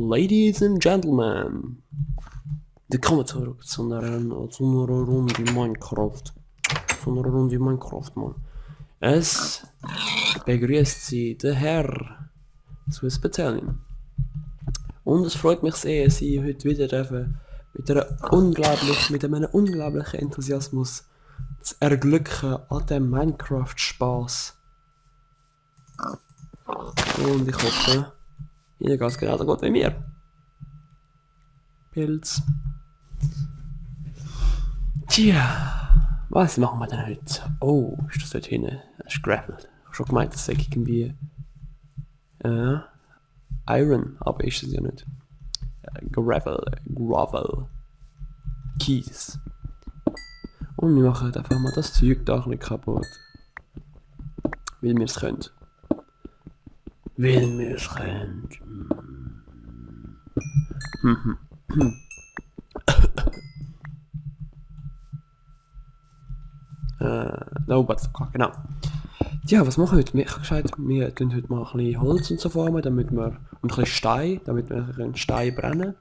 Ladies and Gentlemen, willkommen zurück zu einer Runde Minecraft. Mann. Es begrüßt Sie der Herr Swiss Battalion. Und es freut mich sehr, Sie heute wieder mit einem unglaublichen Enthusiasmus zu erglücken an dem Minecraft-Spaß. Und ich hoffe, Ihnen geht es genauso gut wie mir. Pilz. Tja, was machen wir denn heute? Oh, ist das dort hinten? Das ist Gravel. Ich habe schon gemeint, das sei irgendwie Iron, aber ist es ja nicht. Gravel. Kies. Und wir machen einfach mal das Zeug da ein bisschen kaputt. Weil wir es können. No, but genau. Ja, was machen wir heute? Ich habe gesagt, wir tun heute mal ein bisschen Holz und so formen, und ein bisschen Stein, damit wir einen Stein brennen.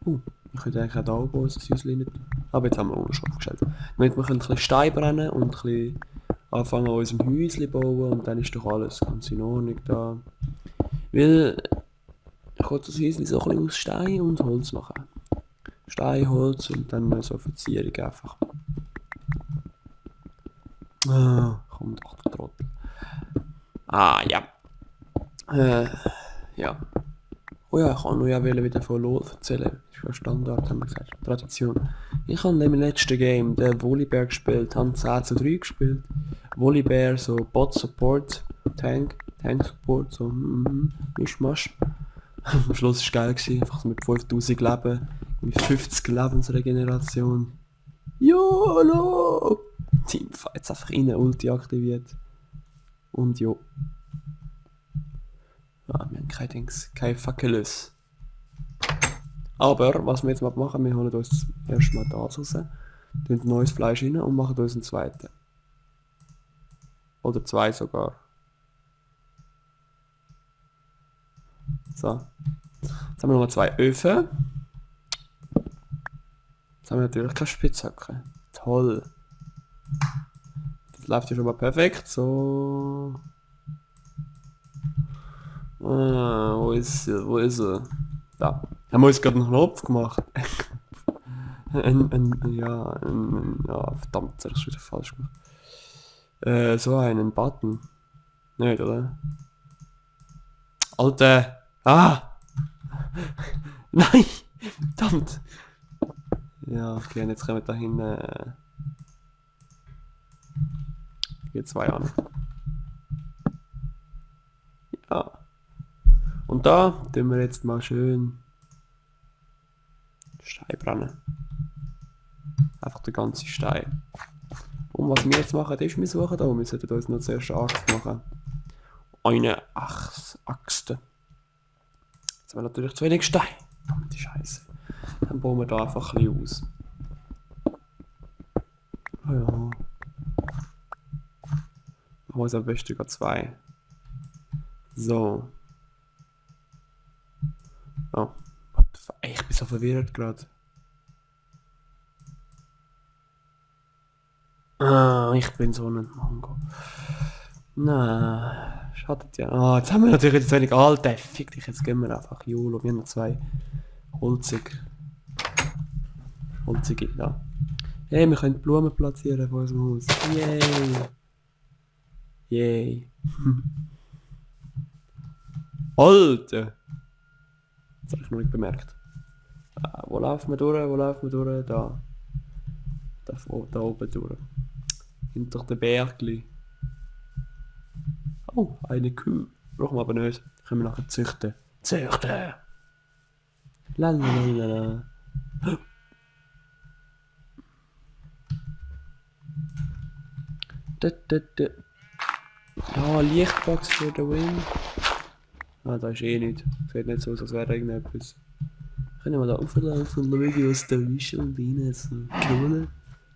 Wir können eigentlich auch da oben das Häuschen nicht. Aber jetzt haben wir auch schon aufgestellt. Damit wir ein bisschen Stein brennen und ein bisschen anfangen an unserem Häuschen bauen und dann ist doch alles ganz in Ordnung da. Weil ich will das Häuschen so ein bisschen aus Stein und Holz machen. Stein, Holz und dann so Verzierung einfach. Komm doch, der Trottel. Ja. Ja. Oh ja, ich kann nur ja wieder von LOL erzählen. Das ist ja Standard, haben wir gesagt. Tradition. Ich habe im letzten Game den Volibear gespielt, habe 10:3 gespielt. Volibear, so Bot Support, Tank Support, so Mischmasch. Am Schluss war es geil gewesen, einfach so mit 5000 Leben, mit 50 Lebensregeneration. YOLO! Teamfights einfach rein, Ulti aktiviert. Und jo. Wir haben keine Fackelus. Aber, was wir jetzt mal machen, wir holen uns erstmal das raus, tun neues Fleisch rein und machen uns einen zweiten. Oder zwei sogar. So. Jetzt haben wir noch 2 Öfen. Jetzt haben wir natürlich keine Spitzhacke. Toll. Das läuft ja schon mal perfekt. So. Wo ist er? Da. Haben wir uns gerade einen Knopf gemacht. Ja, verdammt, das ist wieder falsch gemacht. So einen Button. Nicht, oder? Alter! Nein! Verdammt! Ja, okay, und jetzt kommen wir da hinten. Hier 2 an. Ja. Und da tun wir jetzt mal schön Stein brennen. Einfach den ganzen Stein. Und was wir jetzt machen, ist, wir suchen da. Wir sollten uns noch zuerst eine Axt machen. Eine Axt. Jetzt haben wir natürlich zu wenig Stein. Die Scheiße. Dann bauen wir da einfach ein bisschen aus. Oh ja. Machen wir uns am besten gerade 2. So. Oh. Ich bin so verwirrt gerade. Ich bin so ein Mango. Na, schadet ja. Jetzt haben wir natürlich zu wenig. Alter, fick dich, jetzt gehen wir einfach YOLO. Wir haben noch 2 holzige da. Hey, wir können Blumen platzieren vor unserem Haus. Yay. Alter! Das habe ich noch nicht bemerkt. Wo laufen wir durch? Da. Da oben durch. Hinter den Bergli. Oh, eine Kuh. Brauchen wir aber nicht. Können wir nachher züchten. Lalalala. Lichtbox für den Win. Da ist eh nichts. Sieht nicht so aus, als wäre irgendetwas. Können wir da auflaufen und schauen, was da ist und rein. So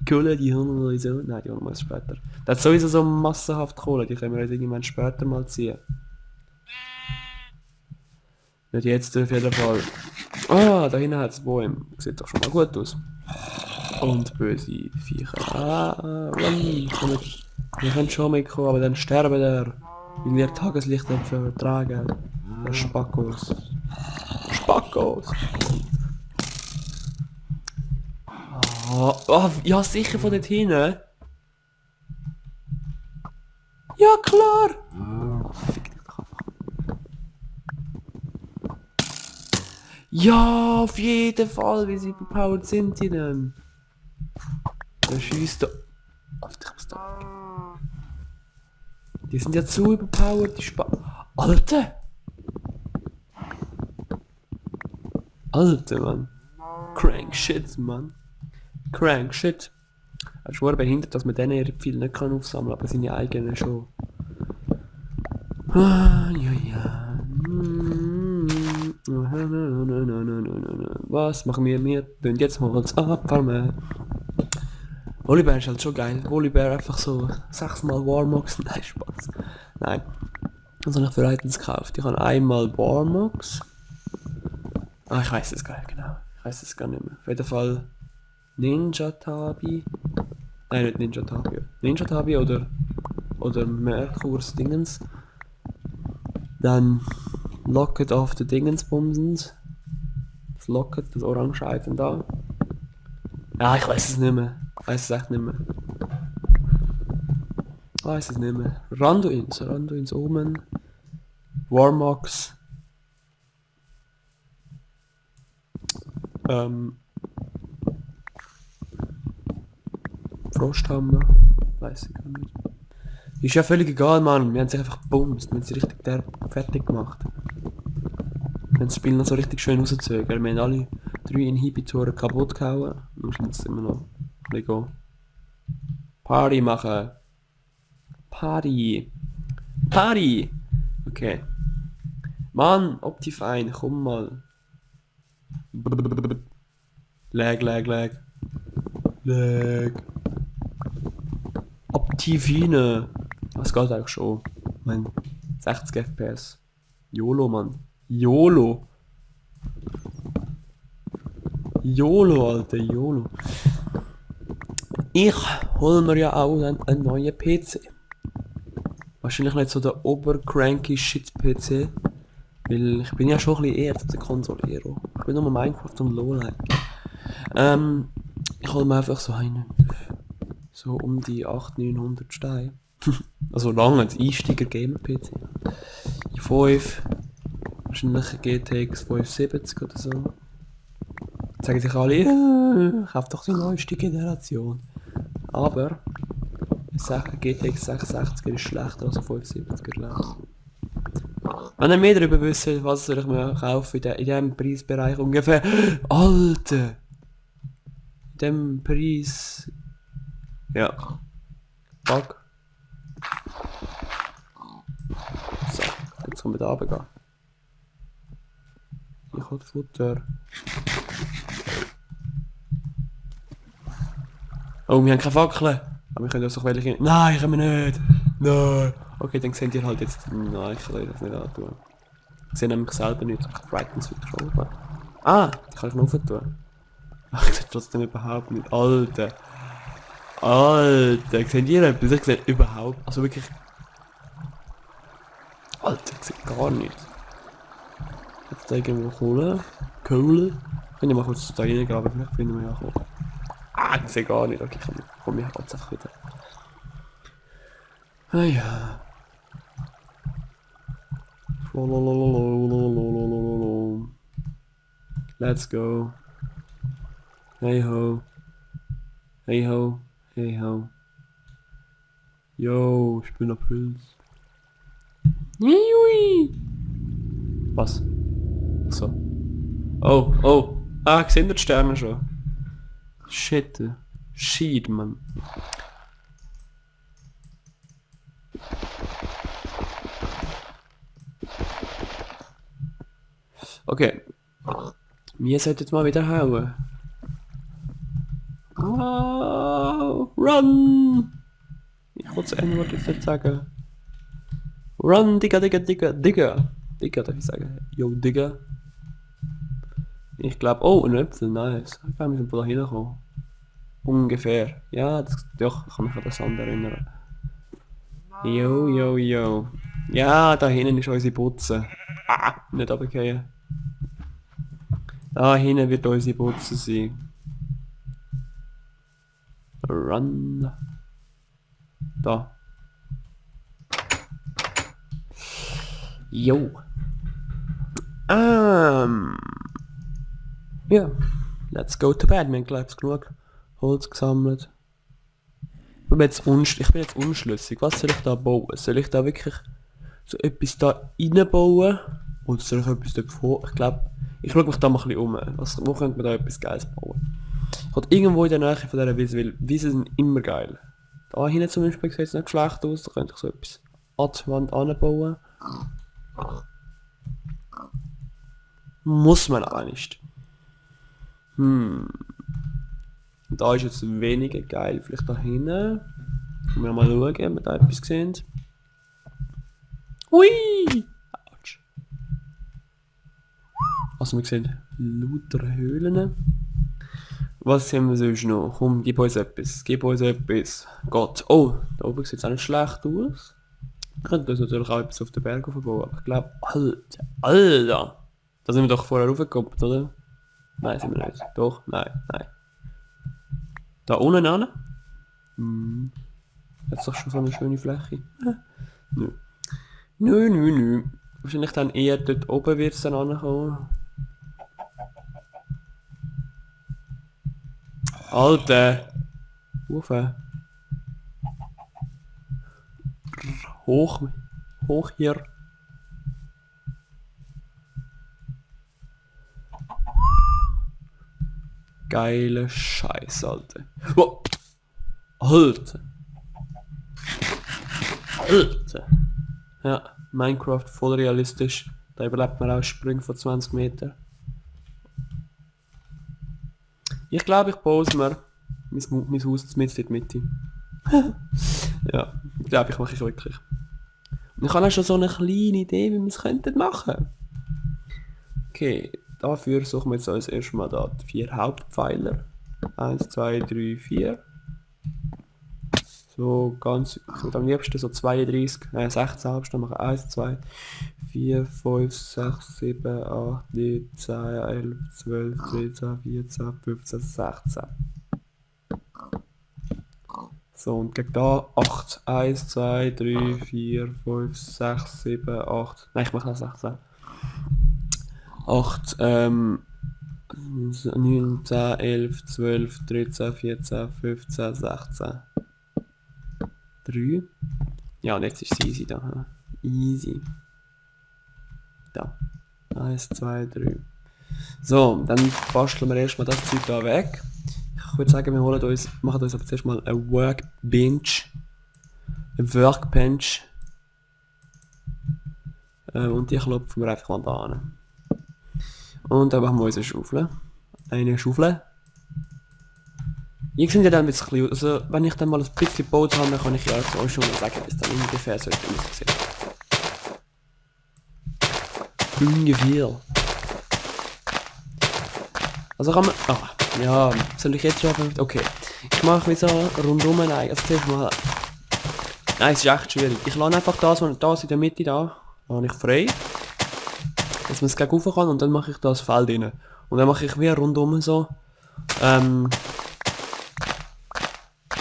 Kohle, die haben wir so. Nein, die haben wir später. Das ist sowieso so massenhaft Kohle, die können wir uns irgendwann später mal ziehen. Nicht jetzt auf jeden Fall. Ah, da hinten hat es Bäume. Sieht doch schon mal gut aus. Und böse Viecher. Run. Wir können schon mitkommen, aber dann sterben der. Weil wir Tageslicht nicht vertragen. Der Spackos. Spackos! Oh, ja, sicher von dort hinten. Ja, klar! Ja, auf jeden Fall, wie sie überpowered sind die denn? Der schießt da. Alter, ich muss da. Die sind ja zu überpowered, die Alter! Alter, Mann. Crank shit, Mann. Crank shit. Er ist schwer behindert, dass man denen ihre Pfeile nicht kann aufsammeln, aber seine eigenen schon. Ah, ja, ja. Was machen wir? Wir tun jetzt Holz abfarmen. Volibear ist halt schon geil. Volibear einfach so 6-mal Warmox. Nein, Spaß. Nein. Was habe ich für Items gekauft? Ich habe einmal Warmox. Ah, ich weiß es gar nicht genau. Ich weiß es gar nicht mehr. Auf jeden Fall Ninja Tabi. Nein, nicht Ninja Tabi. Ninja Tabi oder Merkurs Dingens. Dann Locket of the Dingensbumsens. Das Locket, das orange Item da. Ja, ich weiß es nicht mehr. Ich weiß es echt nicht mehr. Ich weiß es nicht mehr. Randuins Omen. Warmox. Frosthammer. Weiß ich gar nicht. Ist ja völlig egal, Mann. Wir haben sich einfach gebumst. Wir haben sie richtig fertig gemacht. Wir haben das Spiel noch so richtig schön rausgezogen. Wir haben alle 3 Inhibitoren kaputt gehauen. Am Schluss sind wir noch ein bisschen Party machen. Party. Party. Okay. Mann, Optifine, komm mal. Lag. Optifine. Was geht eigentlich schon? Mein 60 FPS. YOLO, Mann. YOLO, Alter, YOLO. Ich hol mir ja auch einen neuen PC. Wahrscheinlich nicht so der obercranky Shit-PC. Weil ich bin ja schon ein bisschen eher der Konsole-Hero. Ich bin nur Minecraft und LoL. Ich hol mir einfach so einen. So um die 800-900 Steine. Also lange, als Einsteiger-Gamer-PC. 5. Wahrscheinlich ein GTX 570 oder so. Jetzt sagen sich alle, kauf doch die neueste Generation. Aber ich sage, GTX 66 ist schlechter als ein 570er. Wenn ihr mehr darüber wisst, was soll ich mir kaufen in diesem Preisbereich ungefähr. Alter! In diesem Preis. Ja. Fuck. So, jetzt können wir da runtergehen. Ich habe Futter. Oh, wir haben keine Fackeln. Aber wir können das doch welche... Nein, können wir nicht. Nein. Okay, dann seht ihr halt jetzt... Nein, ich kann das nicht antun. Ich sehe nämlich selber nicht. Ich Brightness wieder schon auf. Ah, die kann ich noch tun. Ach, ich sehe trotzdem überhaupt nicht. Alter. Seht ihr etwas? Ich sehe überhaupt... Also wirklich... Alter, ich sehe gar nichts. Jetzt da irgendwo Kohle. Können wir mal kurz da reingraben, vielleicht finden wir ja Kohle. Ah, ich sehe gar nicht. Okay, komm, ich jetzt einfach wieder. Ah ja. Let's go. Hey ho. Hey ho. Hey ho. Yo, ich bin April. Was? So. Oh. Ah, ich sehe die Sterne schon. Shit, Mann. Okay. Wir sollten jetzt mal wieder hauen. Oh, run! Ich wollte es N-Wort jetzt nicht sagen. Run, Digga. Digga, darf ich sagen? Yo, Digga. Ich glaube, oh, ein Äpfel, nice. Ich glaube, wir sind von da hingekommen. Ungefähr. Ja, doch, ich kann mich an das andere erinnern. Yo, yo, yo. Ja, da hinten ist unsere Butze. Ah, nicht runterfallen. Da hinten wird unsere Butze sein. Run. Da. Jo. Ja. Let's go to bed. Wir haben, glaube ich, genug Holz gesammelt. Ich bin jetzt unschlüssig. Was soll ich da bauen? Soll ich da wirklich so etwas da reinbauen? Oder soll ich etwas dort vor? Ich glaube, ich schaue mich da mal ein bisschen um. Wo könnte man da etwas Geiles bauen? Ich will irgendwo in der Nähe von dieser Wiese, weil Wiesen sind immer geil. Da hinten zum Beispiel sieht es nicht schlecht aus. Da könnte ich so etwas an die Wand anbauen. Muss man aber nicht. Da ist jetzt weniger geil. Vielleicht da hinten. Können wir mal schauen, ob wir da etwas sehen. Hui! Autsch. Also wir sehen lauter Höhlen. Was haben wir sonst noch? Komm, gib uns etwas. Gib uns etwas. Gott. Oh, da oben sieht es auch nicht schlecht aus. Wir könnten uns natürlich auch etwas auf den Berg aufbauen. Aber ich glaube, Alter! Da sind wir doch vorher raufgekommen, oder? Nein, sind wir nicht. Doch, nein. Da unten an? Jetzt doch schon so eine schöne Fläche. Nö. Wahrscheinlich dann eher dort oben wird es dann ankommen. Alter! Ufe. Hoch hier. Geile Scheiße, Alter. Oh. Alter. Ja, Minecraft voll realistisch. Da überlebt man auch Sprünge von 20 Meter. Ich glaube, ich baue mir mein Haus mit in die Mitte. Ja, ich glaube, ich mache es wirklich. Und ich habe auch schon so eine kleine Idee, wie wir es machen könnten. Okay, dafür suchen wir jetzt als erstes mal da die 4 Hauptpfeiler. 1, 2, 3, 4. So ganz, ich würde am liebsten so 32, 16 Halbstunden machen. 1, 2, 4, 5, 6, 7, 8, 9, 10, 11, 12, 13, 14, 15, 16. So, und gegen da 8. 1, 2, 3, 4, 5, 6, 7, 8. Nein, ich mache noch 16. 8, 9, 10, 11, 12, 13, 14, 15, 16. 3. Ja, und jetzt ist es easy da. Easy. Da. 1, 2, 3. So, dann basteln wir erstmal das Zeug da weg. Ich würde sagen, wir machen uns aber zuerst mal eine Workbench. Und die klopfen wir einfach mal da an. Und dann machen wir uns eine Schaufel. Ihr seht ja dann, wie es ein bisschen, also wenn ich dann mal ein bisschen gebaut habe, dann kann ich ja so schon mal sagen, bis dann ungefähr sollte aussehen. Ungefähr. Also kann man, ja, soll ich jetzt schon anfangen? Okay. Ich mache mir so rundum ein, also zuerst mal, nein, es ist echt schwierig. Ich lasse einfach das in der Mitte da, lasse ich frei, dass man es gegen rauf kann und dann mache ich das Feld rein. Und dann mache ich wie rundum so, also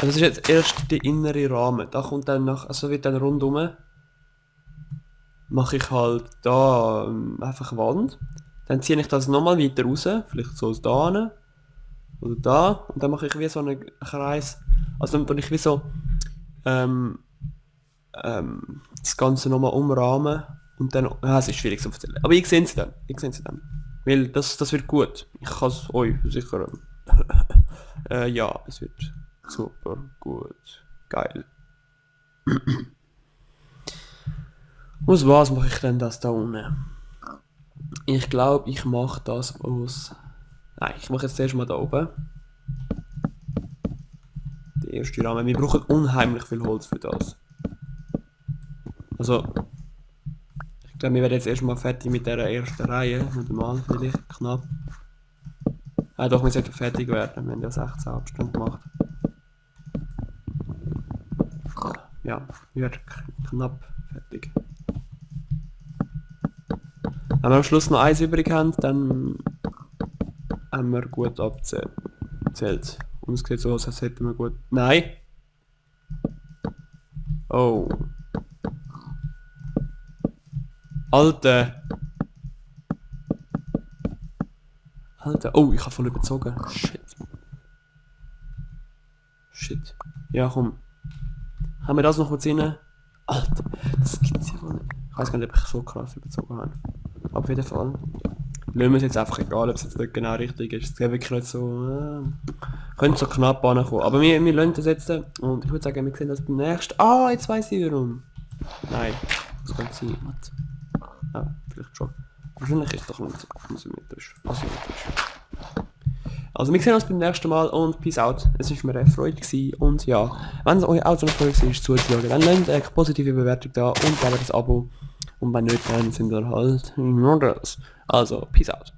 das ist jetzt erst der innere Rahmen. Da kommt dann nach, also wird dann rundum, mache ich halt da einfach Wand. Dann ziehe ich das nochmal weiter raus, vielleicht so da hin oder da. Und dann mache ich wie so einen Kreis. Also dann tue ich wie so das Ganze nochmal umrahmen. Und dann, es ist schwierig zu erzählen. Aber ich sehe sie dann. Weil das wird gut. Ich kann es euch versichern. Ja, es wird super gut. Geil. Aus was mache ich denn das da unten? Ich glaube, ich mache das aus... Nein, ich mache jetzt zuerst mal da oben. Der erste Rahmen. Wir brauchen unheimlich viel Holz für das. Also... Ich Wir werden jetzt erstmal fertig mit der ersten Reihe. Nicht mal, vielleicht knapp. Ah doch, wir sollten fertig werden. Wir haben ja 16 Abstand gemacht. Ja, wir werden knapp fertig. Wenn wir am Schluss noch eins übrig haben, dann haben wir gut abzählt. Und es sieht so aus, als hätten wir gut... Nein! Oh. Alter! Alter, oh, ich habe voll überzogen. Shit. Ja, komm. Haben wir das noch kurz rein? Alter, das gibt's ja wohl nicht. Ich weiß gar nicht, ob ich so krass überzogen habe. Auf jeden Fall. Lassen wir es jetzt einfach egal, ob es jetzt nicht genau richtig ist. Es ist wirklich nicht so... könnte so knapp ankommen. Aber wir lassen das jetzt. Und ich würde sagen, wir sehen das beim nächsten... Ah, jetzt weiss ich warum. Nein, das kann sein. Ja, vielleicht schon. Wahrscheinlich ist doch nicht asymmetrisch. Also wir sehen uns beim nächsten Mal und peace out. Es war mir eine Freude gewesen. Und ja, wenn es euch auch so eine Freude war, zuzuschauen, dann lasst eine positive Bewertung da und gebt das Abo. Und wenn nicht, dann sind wir halt nur das. Also, peace out.